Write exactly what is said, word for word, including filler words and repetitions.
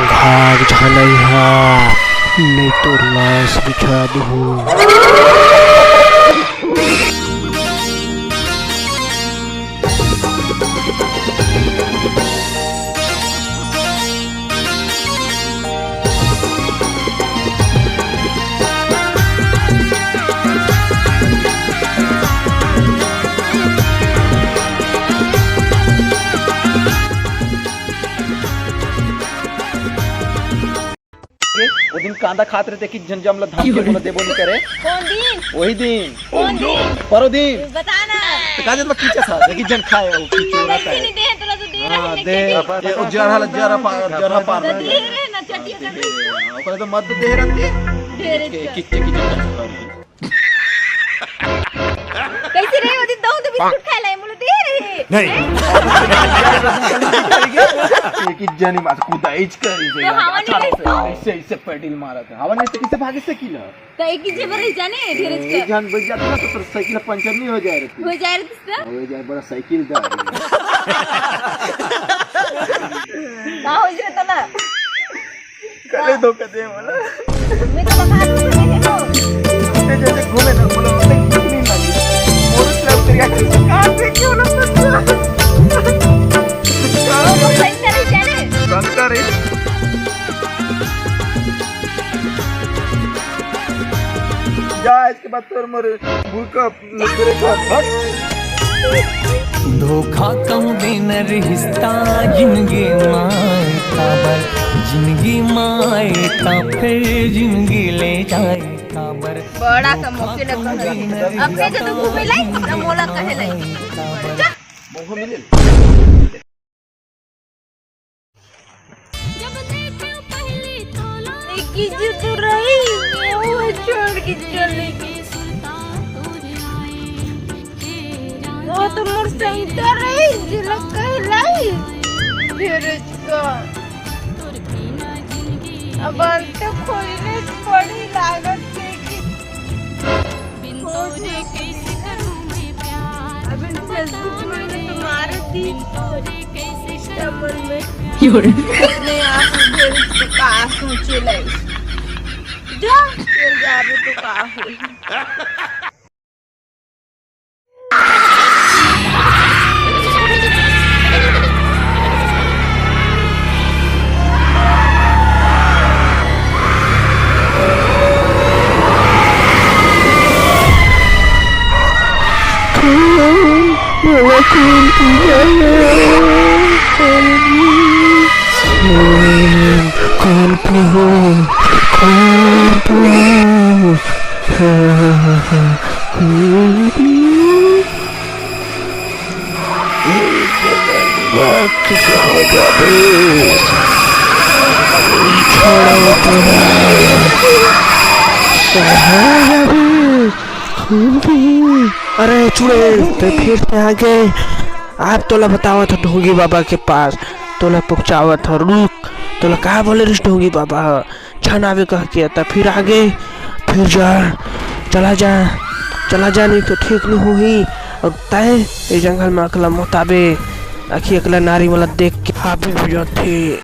भाग झन इहाँ, नहीं तो लाश बिछा दूँ। वो दिन कांदा खात रहे थे कि झन जम ला धमकी, मोला देबो नहीं करे। कौन दिन? वही दिन। कौन दिन? परो दिन। बता ना। तो का जब खींचा था, देखी झन खाए वो खींच रहा था। नहीं दे, तोला तो दे रहा हाँ, है, दे। लेकिन ये वो जरा ला, जरा पा-, जरा पार तो रहा दे है। रहे ना, चटिया कर रही है। हाँ, ओकरे तो मत दे रहा थे। दे रहे के, थे। किच्चे की जगह। कैसे रहे वो दिन दो तो बिस्कुट खाए लाए, मुझे दे रहे। नहीं। एक ही जनी मास कुदाई कर इसे तो यार, हवा नहीं अचानक से लगता। ऐसे, ऐसे पेडल मारा था। हवा नहीं से किसे भागे से किला? तो एक ही जेब रह जाने, धीरज एक का। जान बच जाता ना तो फिर साइकिल पंचर नहीं हो जाए रहती। हो जाए रहती ना? हो जाए, बड़ा साइकिल था। ना हो जाए तो ना। कले धोखा दे मला। मैं तो बता रही हूँ, मैं तो ते जैसे घूमे ना, बोलो, उसे कुछ नहीं लगे। मोर से अब तेरी आँखें से कहाँ से क्यों ना बंद करे जाने? बंद करे। जा, इसके बाद तोर मोर भूखा धोखा कहूँ देना रिश्ता जिंदगी माए काबर, जिंदगी माए ता फिर जिंदगी ले जाए काबर। बड़ा का मौके लगा है। अपने जो तू घूमे लाई, ना मोला कहे लाई। जा। मौका मिले। जब देखे पहली तोला एक ही जो तो रही, वो छोड़ के चले गई। वो तो मोर सही तो रही, जिला कहलाई। फिर इसको अब अंत खोजने पड़ी लागत से कि बिन तोरे कैसे करूँ मैं प्यार? अभी Facebook में तो मार दी। बिन तोरे कैसे करूँ मैं प्यार? अपने आप भेज तो का सोचे लाई। जा, फिर जाबे तो का होई। अरे चुड़ैल, ते फिर से आ गे। अब तोला बतावत हँव ढोंगी बाबा के पास, तोला पहुँचावत हँव, रुक। तोला का बोले रिहिस ढोंगी बाबा ह? झन आबे कह के, त फिर आ गे। फिर जा, चला जा, चला जा, नहीं तो ठीक नहीं होही। अउ तैं ए जंगल में अकला मत आबे, अखी अकला नारी वाला देख के आबे हो जाथे।